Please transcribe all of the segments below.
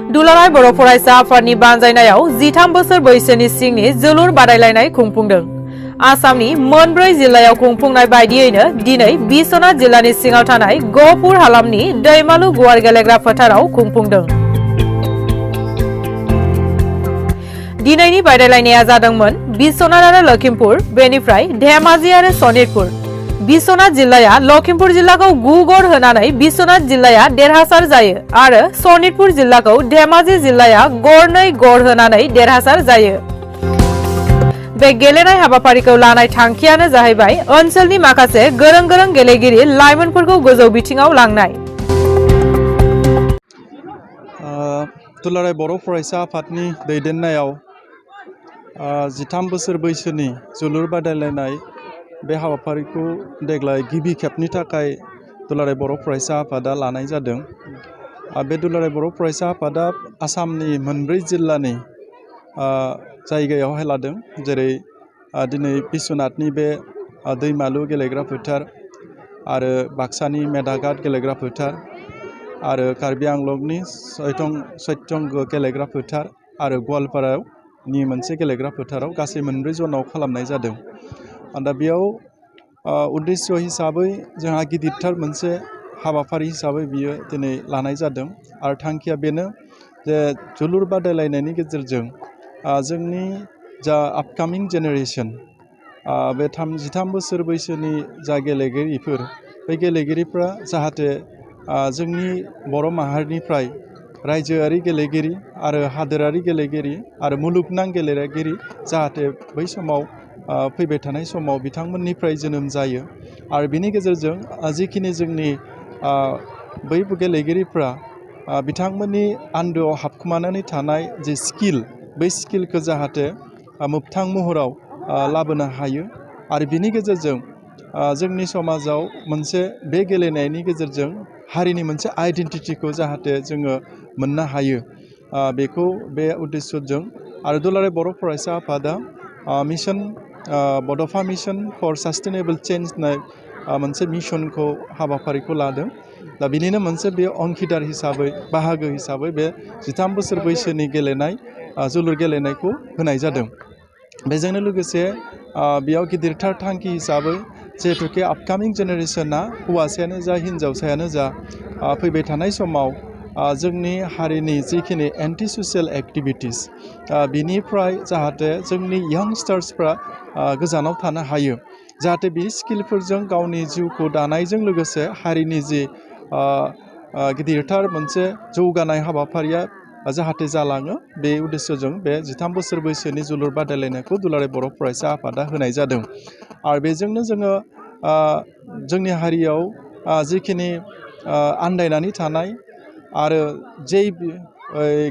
दुलाराय बर' फरायसा आफादनि बानजायनायाव 13 बोसोर बैसोनि सिंनि जोलुर बादायलायनाय खुंफुंदों। आसामनि मोनब्रै जिल्लायाव खुंफुंनाय बायदियैनो दिनै बिश्वनाथ जिल्लानि सिङाव थानाय गहपुर हालामनि दैमालु गुवार गेलेग्रा फोथाराव खुंफुंदों। दिनैनि बादायलायनाया जादोंमोन बिश्वनाथ आरो लखिमपुर, बेनिफ्राय धेमाजि आरो सनितपुर। बिश्वनाथ जिल्लाया लखिमपुर जिल्लाखौ 9 गड़ होनानै बिश्वनाथ जिल्लाया देरहासार जायो आरो सनितपुर जिल्लाखौ धेमाजि जिल्लाया 2 गड़ होनानै देरहासार जायो। बे गेलेनाय हाबाफारिखौ लानाय थांखियानो जाहैबाय ओनसोलनि माखासे गोरों गेलेगिरि लाइमोनफोरखौ गोजौ बिथिङाव लांनाय। दुलाराय बर' फरायसा आफादनि दैदेननायाव 13 बोसोर बैसोनि जोलुर बादायलायनाय बे हाबाफारिखौ देग्लाय गिबि खेबनि थाखाय दुलाराय बर' फरायसा आफादा लानाय जादों। बे दुलाराय बर' फरायसा आफादा आसामनि मोनब्रै जिल्लानि जायगायावहाय लादों, जेरै दिनै बिश्वनाथनि बे दैमालु गेलेग्रा फोथार आरो बाक्सानि मेदाघाट गेलेग्रा फोथार आरो कार्बि आंलंनि सत्यंग गेलेग्रा फोथार आरो गवालपारानि मोनसे गेलेग्रा फोथाराव गासै मोनब्रै जनाव खालामनाय जादों। दा बेयाव उद्देश्य हिसाबै जोंहा गिदिरथार मोनसे हाबाफारि हिसाबै बियो दिनै लानाय जादों आरो थांखिया बेनो जे जोलुर बादायलायनायनि गेजेरजों जोंनि जा आपकामिं जेनेरेसन बे 13 बोसोर बैसोनि जा गेलेगिरिफोर, बे गेलेगिरिफ्रा जाहाथे जोंनि बर' माहारिनिफ्राय रायजोआरि गेलेगिरि आरो हादोरारि गेलेगिरि आरो मुलुगनां गेलेगिरि जाहाथे बै समाव फैबाय थानाय समाव बिथांमोननिफ्राय जोनोम जायो आरो बिनि गेजेरजों जिखिनि जोंनि बै गेलेगिरिफ्रा बिथांमोननि आन्दोआव हाबखुमानानै थानाय जे स्किल, बै स्किलखौ जाहाथे मोगथां महराव लाबोनो हायो आरो बिनि गेजेरजों जोंनि समाजाव मोनसे बे गेलेनायनि गेजेरजों हारिनि मोनसे आइडेन्टिटिखौ जाहाथे जोङो मोननो हायो, बेखौ बे उद्देश्यजों आरो दुलाराय बर' फरायसा आफादा मिशन बड'फा मिशन फर सास्टेनेबल चेन्ज होननाय मोनसे मिशनखौ हाबाफारिखौ लादों। दा बिनिनो मोनसे बे अंखिदार हिसाबै बाहागो हिसाबै बे 13 बोसोर बैसोनि गेलेनाय जोलुर गेलेनायखौ होनाय जादों। बेजोंनो लोगोसे बेयाव गिदिरथार थांखि हिसाबै जिहेतुके आपकामिं जेनेरेसना हौवासायानो जा हिन्जावसायानो जा फैबाय थानाय समाव जोंनि हारिनि जिखिनि एन्टि ससियेल एक्टिभिटिस बिनिफ्राय जाहाथे जोंनि यंगस्टार्सफ्रा गोजानाव थानो हायो, जाहाथे बे स्किलफोरजों गावनि जिउखौ दानायजों लोगोसे हारिनि जि गिदिरथार मोनसे जौगानाय हाबाफारिया जाहाथे जालाङो, बे उद्देश्यजों बे 13 बोसोर बैसोनि जोलुर बादायलायनायखौ दुलाराय बर' फरायसा आफादा होनाय जादों। आरो बेजोंनो जोङो जोंनि हारियाव जिखिनि आन्दायनानै थानाय आरो जे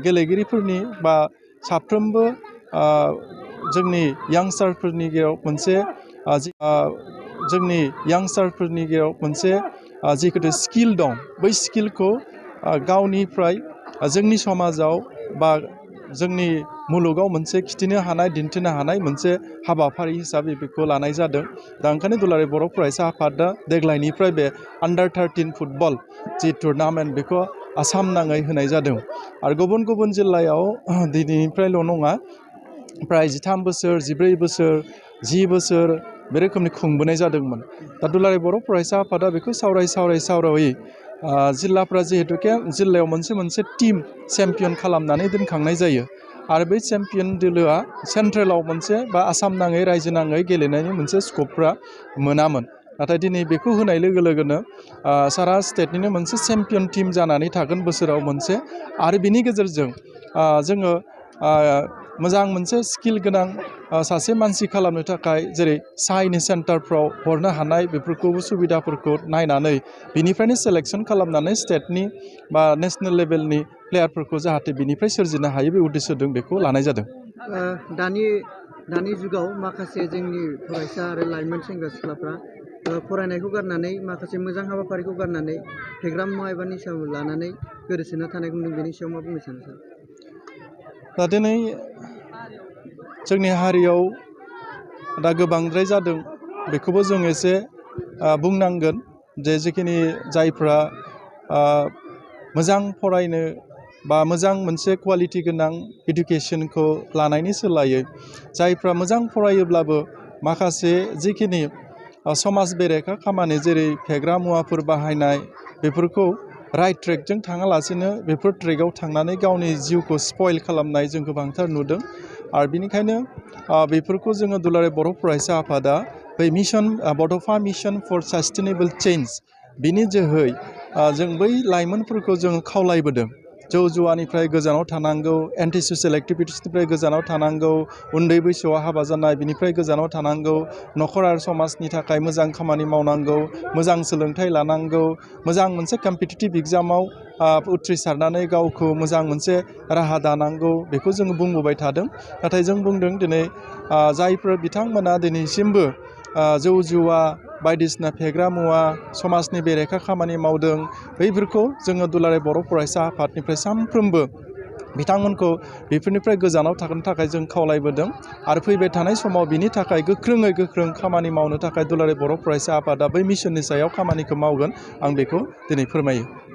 गेलेगिरिफोरनि बा साफ्रोमबो जोंनि यांस्टारफोरनि गेजेराव मोनसे जिखुनु स्किल दं, बै स्किलखौ गावनिफ्राय जोंनि समाजाव बा जोंनि मुलुगाव मोनसे खिथिनो हानाय, दिन्थिनो हानाय मोनसे हाबाफारि हिसाबै बेखौ लानाय जादों। दा ओंखायनो दुलाराय बर' फरायसा आफादा देग्लायनिफ्राय बे अंडार 13 फुटबल जि टुर्नामेन्ट बेखौ आसाम नाङै होनाय जादों आरो गुबुन गुबुन जिल्लायाव दिनैनिफ्रायल' नङा, प्राय 13 बोसोर, 14 बोसोर, 10 बोसोर बे रोखोमनि खुंबोनाय जादोंमोन। दा दुलाराय बर' फरायसा आफादा बेखौ सावरायै जिल्लाफ्रा जिहेतुके जिल्लायाव मोनसे टीम चेम्पियन खालामनानै दोनखांनाय जायो आरो बै चेम्पियन दोलोआ सेन्ट्रेलाव मोनसे बा आसाम नाङै रायजो नाङै गेलेनायनि मोनसे स्कपफ्रा मोनामोन। नाथाय दिनै बेखौ होनाय लोगो लोगोनो सारा स्टेटनिनो मोनसे चेम्पियन टीम जानानै थागोन बोसोराव मोनसे, आरो बिनि गेजेरजों जोङो मोजां मोनसे स्किल गोनां सासे मानसि खालामनो थाखाय जेरै साइनि सेन्टारफ्राव हरनो हानाय बेफोरखौबो सुबिदाफोरखौ नायनानै बिनिफ्रायनो सेलेक्सन खालामनानै स्टेटनि बा नेसनेल लेभेलनि प्लेयारफोरखौ जाहाथे बिनिफ्राय सोरजिनो हायो, बे उद्देश्यजों बेखौ लानाय जादों। दानि जुगाव माखासे जोंनि फरायसा आरो लाइमोन सेंग्रा सिख्लाफ्रा फरायनायखौ गारनानै माखासे मोजां हाबाफारिखौ गारनानै फेग्रा मुवा एबा निसा लानानै गोदोसोना थानायखौ नुदों। बेनि सायाव मा बुंनो सानो सार? दा दिनै जोंनि हारियाव दा गोबांद्राय जादों, बेखौबो जों एसे बुंनांगोन जे जिखिनि जायफ्रा मोजां फरायनो बा मोजां मोनसे क्वालिटि गोनां इडुकेसनखौ लानायनि सोलायै जायफ्रा मोजां फरायोब्लाबो माखासे जिखिनि समाज बेरेखा खामानि जेरै फेग्रा मुवाफोर बाहायनाय बेफोरखौ राइट ट्रेकजों थाङालासिनो बेफोर ट्रेकआव थांनानै गावनि जिउखौ स्पइल खालामनाय जों गोबांथार नुदों आरो बिनिखायनो बेफोरखौ जोङो दुलाराय बर' फरायसा आफादा बै मिशन बड'फा मिशन फर सास्टेनेबल चेन्ज बिनि जोहै जों बै लाइमोनफोरखौ जोङो खावलायबोदों जौ जुवानिफ्राय गोजानाव थानांगौ एन्टि ससियेल एक्टिभिटिसनिफ्राय गोजानाव थानांगौ उन्दै बैसोआव हाबा जानाय बिनिफ्राय गोजानाव थानांगौ न'खर आरो समाजनि थाखाय मोजां खामानि मावनांगौ मोजां सोलोंथाइ लानांगौ मोजां मोनसे कम्पिटिटिभ एग्जामाव उथ्रिसारनानै गावखौ मोजां मोनसे राहा दानांगौ बेखौ जोङो बुंबोबाय थादों नाथाय जों बुंदों दिनै जायफोर बिथांमोना दिनैसिमबो जौ जुवा बायदिसिना फेग्रा मुवा समाजनि बेरेखा खामानि मावदों बैफोरखौ जोङो दुलाराय बर' फरायसा आफादनिफ्राय सानफ्रोमबो बिथांमोनखौ बेफोरनिफ्राय गोजानाव थानो थाखाय जों खावलायबोदों आरो फैबाय थानाय समाव बिनि थाखाय गोख्रोङै गोख्रों खामानि मावनो थाखाय दुलाराय बर' फरायसा आफादा बै मिशननि सायाव खामानिखौ मावगोन आं बेखौ दिनै फोरमायो